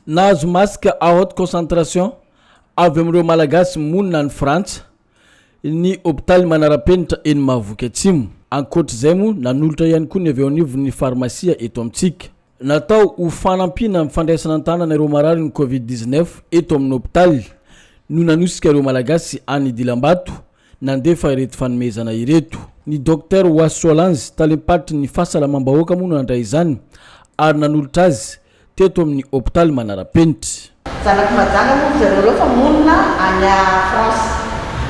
Nahazo masque à haute concentration avy amin'ireo Malagasy monina any Frantsa ny hopitaly manara-penitra eny Mahavoky Atsimo. Ankoatra izay moa, nanolotra ihany koa ny avy eo anivon'ny farmasia eto amintsika. Natao ho fanampiana amin'ny fandraisana an-tanana ireo marary ny Covid 19 eto amin'ny hopitaly no nanosika ireo Malagasy any Dilambato nandefa ireto fanomezana ireto. Ny Docteur Oasy Soalange, talem-paritry ny fahasalamam-bahoaka moa no nandray izany ary nanolotra azy teto amin'ny hopitaly manara-penitra. Zanak'i Majanga moa ry zareo ireo fa monina any France.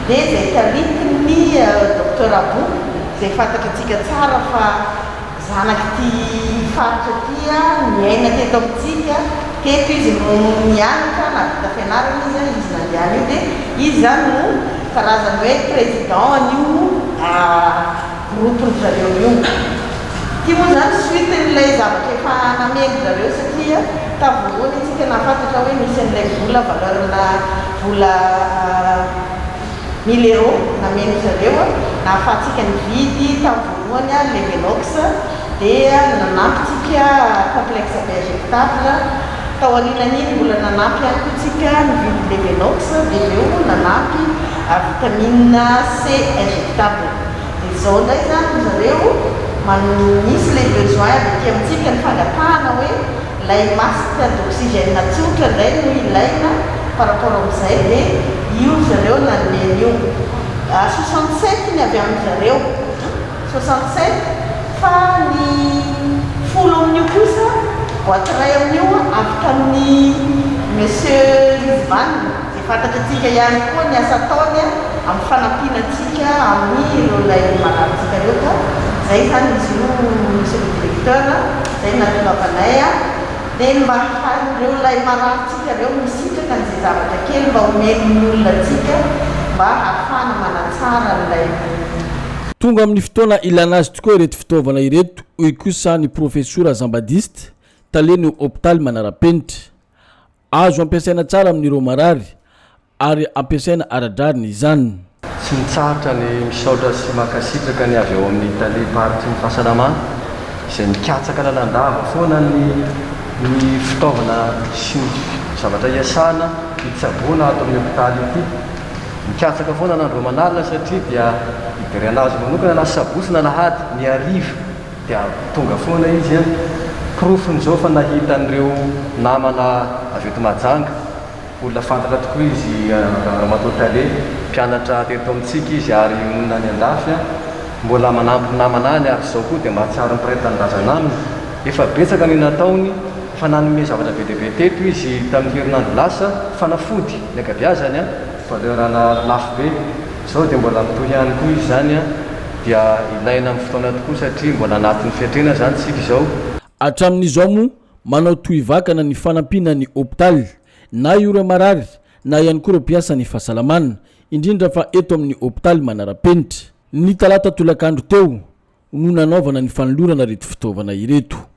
Dia izay taritin'ny Docteur Abou izay fantatr'antsika tsara fa zanak'ity faritra ity, niaina teto amintsika, teto izy no nianatra, nahavita fianarana izy, izy nandehana io dia izy izany no karazany hoe président an'io groupe-ndry zareo io. Ity moa izany suite-n'ilay zavatra efa namendry zareo satria tamin'ny voalohany isika nahafantatra hoe misy an'ilay vola valeur-na vola mille euros namendry zareo nahafahantsika nividy tamin'ny voalohany ilay Velox dia nanampy tsika complexe B injectable, tao aorianan'iny mbola nanampy ihany koa tsika nividy ilay Velox dia avy eo nanampy vitamine C injectable. Dia izao indray izany ry zareo, misy ilay besoin avy aty amintsika ny fangatahana hoe ilay masque d'oxygène tsotra indray no ilaina par rapport amin'izay dia io ry zareo nanome an'io. 67 ny avy amin-dry zareo, 67 fa ny 10 amin'io kosa, boite iray amin'io avy tamin'ny Monsieur Rizvan. Izay fantatr'antsika ihany koa ny asa ataony amin'ny fanampiana antsika amin'ny ireo ilay mararintsika ireo ka izay izany izy io Monsieur le Directeur izay nahatongavanay dia ny mba hahafahan'ireo ilay mararintsika ireo misitraka an'izay zavatra kely mba omen'ny olona antsika mba hahafahana manatsara an'ilay Tonga amin'ny fotoana ilana azy tokoa ireto fitaovana ireto, hoy kosa ny Profesora Zambadiste, talen'ny hopitaly manara-penitra. Azo ampiasaina tsara amin'ireo marary ary ampiasaina ara-drariny izany. Tsy mitsahatra ny misaotra sy mankasitraka ny avy ao amin'ny Talem-paritry ny Fahasalamana izay mikatsaka lalandava foana ny ny fitaovana sy ny zavatra iasana hitsaboana ato amin'ny hopitaly ity. Mikatsaka foana na andro aman'alina satria dia hiderana azy manokana na sabotsy na alahady ny hariva. Dia tonga foana izy an! Porofon'izao fa nahita an'ireo namana avy eto Mahajanga, olona fantatra tokoa izy Ramatoa Tale, mpianatra teto amintsika izy ary monina any andafy an! Mbola manampy ny namana any ary izao koa dia mahatsiaro ny mpiray tanindrazana aminy. Efa betsaka ny nataony, efa nanome zavatra be dia be teto izy tamin'ny herinandro lasa, fanafody ny ankabeazany an! Valeur-na lafo be. Izao dia mbola mitohy ihany koa izy izany an! Dia ilaina amin'ny fotoana tokoa satria mbola anatin'ny fiatrena izany tsika izao. Hatramin'izao moa, manao tohivakana ny fanampiana ny hopitaly, na ireo marary na ihany koa ireo mpiasan'ny fahasalamana, indrindra fa eto amin'ny hopitaly manara-penitra. Ny talata tolakandro teo no nanaovana ny fanolorana ireto fitaovana ireto.